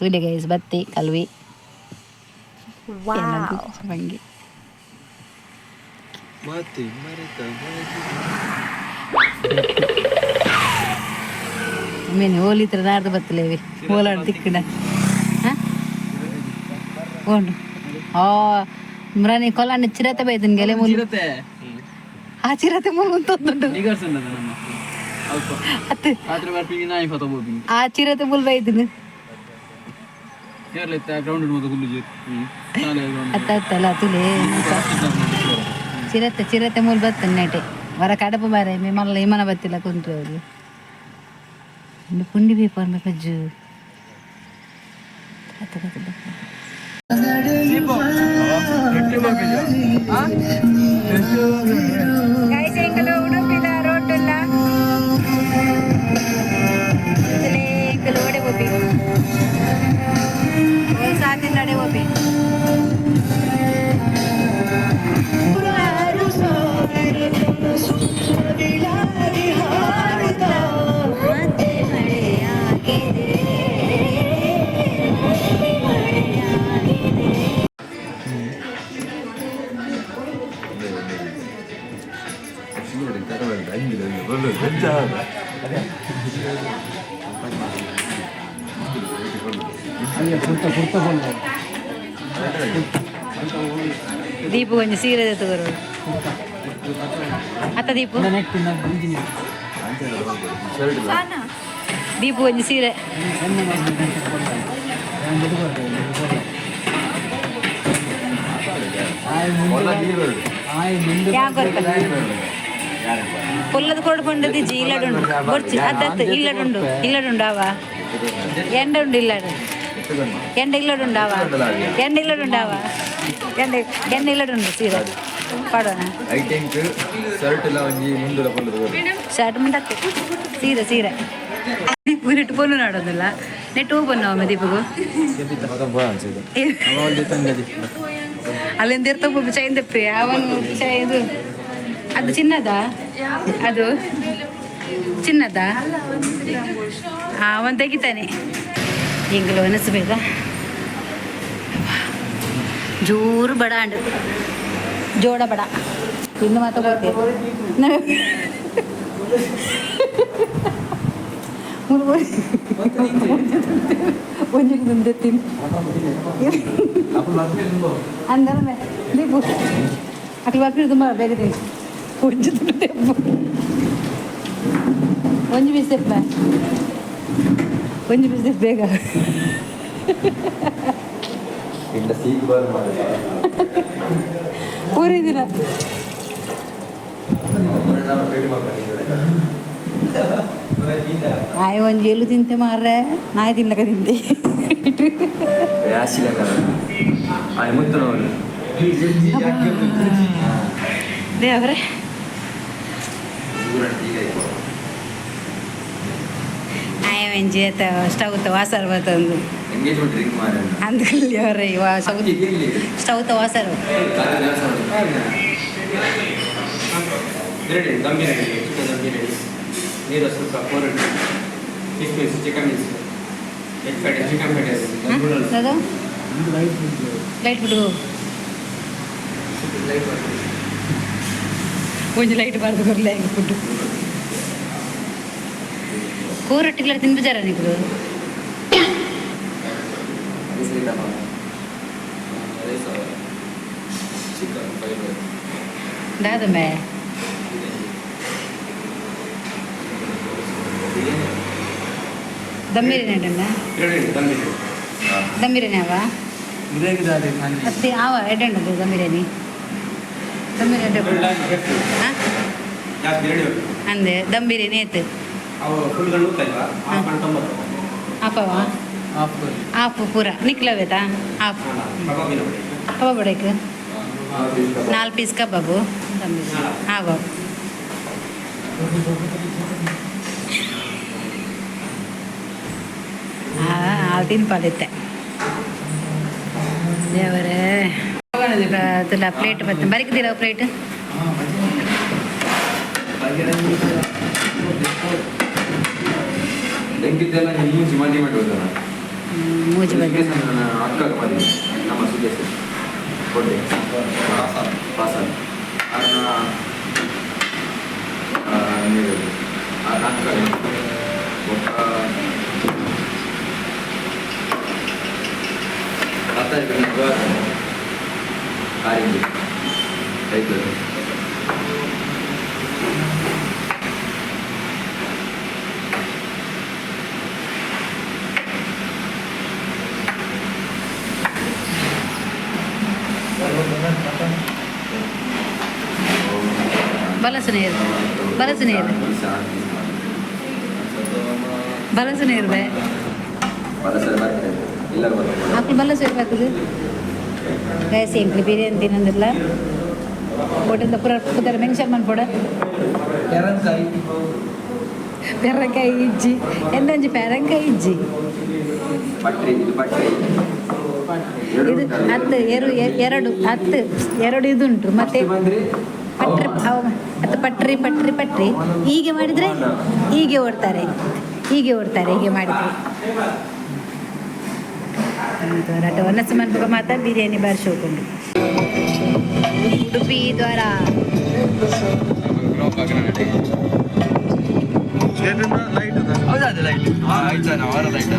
ತೂಲೆ ಗೈಸ್ ಬತ್ತಿ ಕಲ್ವಿ. ಬಂಗಿ. ಮತ್ತೆ ಮರೆತ. ಮೀನು ಹೋಲಿತ್ರ ನಾಡ್ದು ಬತ್ತಲೇವಿ ಹೋಲಾಡ್ ತಿಕ್ಕಡ ಹಾಂ ಓಂಡು ಆ ಮ್ರಾನಿ ಕೊಲಾನ ಚಿರತೆ ಬೈದನ್ ಗೆಲೆ ಮುಲ್. ಚಿರತೆ. ಆ ಚಿರತೆ ಮುಲ್ ಉಂತೊಂದುಂಡು. ನಿಗರ್ಸಂಡದ ನಮ್ಮ ಅಲ್ಪ. ಅತ್ತು. ರಾತ್ರಿ ಬರ್ಪಿಗೆ ನಾಯಿ ಫತ ಹೋಗ್ತೀನಿ. ಆ ಚಿರತೆ ಮುಲ್ ಬೈದನ್. ಕೇರಳ ಇತ್ತ ಗ್ರೌಂಡ್ ಮೊದಲು ಗುಲ್ಲು ಶಾಲೆ ಗ್ರೌಂಡ್. ಅತ್ತ ಅತ್ತಲ್ಲ ತುಲೆ ಚಿರತೆ ಚಿರತೆ ಮೂಲ್ ಬತ್ತನ್ ನೆಟೆ ವರ ಕಡಪು ಬಾರೆ ಮೇ ಮಲ್ಲ ಇಮನ ಬತ್ತಿಲ್ಲ ಕುಂತು ಅವರು ಒಂದು ಪುಂಡಿ ಪೇಪರ್ ಮೇ ಪಜ್ಜು ಅತ್ತ ಕತ್ತ ಬತ್ತ. ಗೈಸ್ ಎಂಕಲು ಉಡುಪಿದ ರೋಡ್ ಉಲ್ಲ ಎಂಕಲು ಓಡೆ ಪೋಪಿ ಸಾತಿನ ನಡೆ ಪೋಪಿ. ಮತ್ತೆ ಮಳೆಯಾಗಿದೆ ಮಳೆಯಾಗಿದೆ. ದೀಪು ಒಂಜಿ ಸೀರೆ ತಗೋರು ಅತ್ತ ದೀಪು. ದೀಪು ಒಂಜಿ ಸೀರೆ. ಯಾಕೆ ಪೊಲ್ಲದ ಕೊಡು ಪಂಡದಿ ಜಿ ಇಲ್ಲಡುಂಡು ಬೊರ್ಚಿ ಅತ್ತತ್ತು ಇಲ್ಲಡುಂಡು ಇಲ್ಲಡುಂಡು ಅವ ಎಂಡ ಉಂಡು ಇಲ್ಲಡು ಎಂಡ ಇಲ್ಲಡುಂಡಾವ ಎಂಡ ಇಲ್ಲಡುಂಡಾವ ಎಂಡ ಎಂಡ ಇಲ್ಲಡುಂಡು ಸೀರೆ ಪಾಡೋಣ. I think shirt ಎಲ್ಲ ಒಂಜಿ ಮುಂದುಲ ಪೊಲ್ಲದ. ಶರ್ಟ್ ಮುಂಡಕ್ಕೆ ಸೀರೆ ಸೀರೆ ದೀಪು ನೆಟ್ಟು ಪೊಲ್ಲು ನಾಡೋದಿಲ್ಲ ನೆಟ್ಟು ಹೂ ಒಮ್ಮೆ ದೀಪಗು. ಅಲ್ಲಿಂದ ಇರ್ತಪ್ಪ ಚೈನ್ ದಪ್ಪಿ ಅವನು ಚೈ ಇದು ಅದು ಚಿನ್ನದ ಅದು ಚಿನ್ನದ ಅವನು ತೆಗಿತಾನೆ. ಎಂಕಲು ಅನಿಸ್ಬೇಕಾ ಜೋರು ಬಡ ಅಂಡು ಜೋಡ ಬಡ ಇನ್ನು ಮಾತ್ರ ಒಂಜಿ ಮುಂದೆ ತಿನ್ ಅಂದ್ರೆ ದೀಪು ಅಕ್ಲು ಬರ್ಪಿನ ತುಂಬ ಬೇಗ ತಿನ್ ಒಂಜಿ ತುಂಡು ತೆಪ್ಪು ಒಂಜಿ ಪೀಸ್ ತೆಪ್ಪ ಒಂಜಿ ಪೀಸ್ ತೆಪ್ಪು ಬೇಗ. ಇಂಡ ಸೀಕ್ ಬಾರ್ ಮಾಡಿ. ಪೂರಿ ದಿನ. ಆಯ್ ಒಂಜಿ ಎಲ್ಲು ತಿಂತೆ ಮಾರ್ರೆ ನಾಯಿ ತಿನ್ಲಕ ತಿಂತೆ. ಆಯ್ ಮುತ್ತನವನು. ದೇವ್ರೆ. ಆಯ್ ಒಂಜಿ ಸ್ಟವ್ ವಾಸರ್ ಬತ್ತೊಂದು. ಎಂಗೇಜ್ಮೆಂಟ್ ರಿಂಗ್ ಮಾರ. ಅಂದ್ರಲ್ಲಿ ಅವರೇ ಇವ ಸ್ಟವ್ ಸ್ಟವ್ ವಾಸರು. Ready dum biryani, chicken dum biryani, ನೀರು ಸುಕ್ಕ, 400, fish piece, chicken piece, egg fried rice, chicken fried rice. ಅದು ಲೈಟ್ ಬಿಡು ಒಂಜಿ ಲೈಟ್ ಬಾರ್ದು ಕೊರ್ಲೆ ಹೆಂಗೆ ಫುಡ್ ಕೂರಟ್ಟಿಲ್ಲ ತಿನ್ಬಿಜಾರ ನೀವು. Chicken fried. ದಾದಮೆ. ದಮ್ ಬಿರಿಯಾನಿ ಉಂಟಾ? ರೆಡಿ ದಮ್ ಬಿರಿಯಾನಿ. ದಮ್ ಬಿರಿಯಾನಿ ಅವ ಅತ್ತೆ ಆವ ಎಡ್ಡೆ ಉಂಟು ದಮ್ ಬಿರಿಯಾನಿ ದಮ್ ಬಿರಿಯಾನಿ ಹಾಂ. ಜಾಸ್ತಿ ರೆಡಿ. ಅಂದೆ ದಮ್ ಬಿರಿಯಾನಿ ಆಯ್ತು. ಅವು ಫುಲ್ಗಳು ಇಲ್ವಾ ಹಾಫ್ 90. ಆಪವಾ ಆಫ್ ಪೂರ ನಿಕ್ಲವೇತಾ ಆಫ್. ಕಬಾಬ್ ಇಲ್ಲ. ಕಬಾಬ್ ಬಡೇಕ್ ನಾಲ್ಕು ಪೀಸ್ ಕಬಾಬು ದಮ್ ಬಿರಿಯಾನಿ ಆವ. ಆ ತಿನ್ಪಾದಿತ್ತೆ ದೇವರೇ ಅದಲ್ಲ ಪ್ಲೇಟ್ ಮತ್ತೆ ಬರಿಕಿದ್ದೀರ ಪ್ಲೇಟ್. ಎಂಕಿದ್ದೆಲ್ಲ ಮುಂಚೆ ಮಂಡಿ ಮಾಡಿ ಹೋದನ. ಮೂಜಿ ಬಗೆ. ಅಕ್ಕಗ ಮದುವೆ ನಮ್ಮ ಸುಜೇಶ್ ಕೊಡ್ಡೆ ಪಾಸನ್ ಅನ್ನ ಅಕ್ಕ ಒಕ್ಕ ಕಾರಿಂಜಿ ರೈತರು. ಬಲಸು ನೀರು, ಬಲಸು ನೀರು. ಶಾಂತಿ ಶಾಂತಿ. ಬಲಸು ನೀರು ಬೇ. ಬಲಸೆ ಬರ್ತದೆ ಇಲ್ಲ ಬರ್ತದೆ. ಅಕ್ಲು ಬಲಸು ಇರ್ಬೇಕು. ಗೈಸ್, ಎಂಕ್ಲು ಬಿರಿಯಾನಿ ತಿನ್ನೋದಿಲ್ಲ. ಹೋಟೆಲ್ದ ಪೂರ ಪುದರ್ ಮೆನ್ಷನ್ ಮನ್ಪೊಡ. ಪೆರಂಕಾಯಿ ಇಜ್ಜಿ ಎಂದೊಂಜಿ ಪೆರಂಕಾಯಿ ಇಜ್ಜಿ. ಪಟ್ರಿ, ಇದು ಪಟ್ರಿ. ಎರಡು ಇದು ಉಂಟಲ್ಲ? ಹತ್ತು ಎರಡು ಎರಡು ಹತ್ತು ಎರಡು ಇದುಂಟು ಮತ್ತೆ. ಫಸ್ಟ್ ಬಂದ್ರೆ ಪಟ್ರಿ ಅವಮಾನ. ಅದು ಪಟ್ರಿ ಪಟ್ರಿ ಪಟ್ರಿ. ಹೀಗೆ ಮಾಡಿದ್ರೆ ಹೀಗೆ ಓಡ್ತಾರೆ, ಹೀಗೆ ಓಡ್ತಾರೆ. ಹೀಗೆ ಮಾಡಿದ್ರೆ ಒನ್ನಸ ಮನ್ಪುಗ ಮಾತ್ರ ಬಿರಿಯಾನಿ ಬಾರಿ ಶೋಕುಂಡು. ಉಡುಪಿ ದ್ವಾರ. ಹೌದಾ, ಅದು ಲೈಟ್. ಹಾಂ, ಆಯ್ತು, ವಾರ ಲೈಟ್.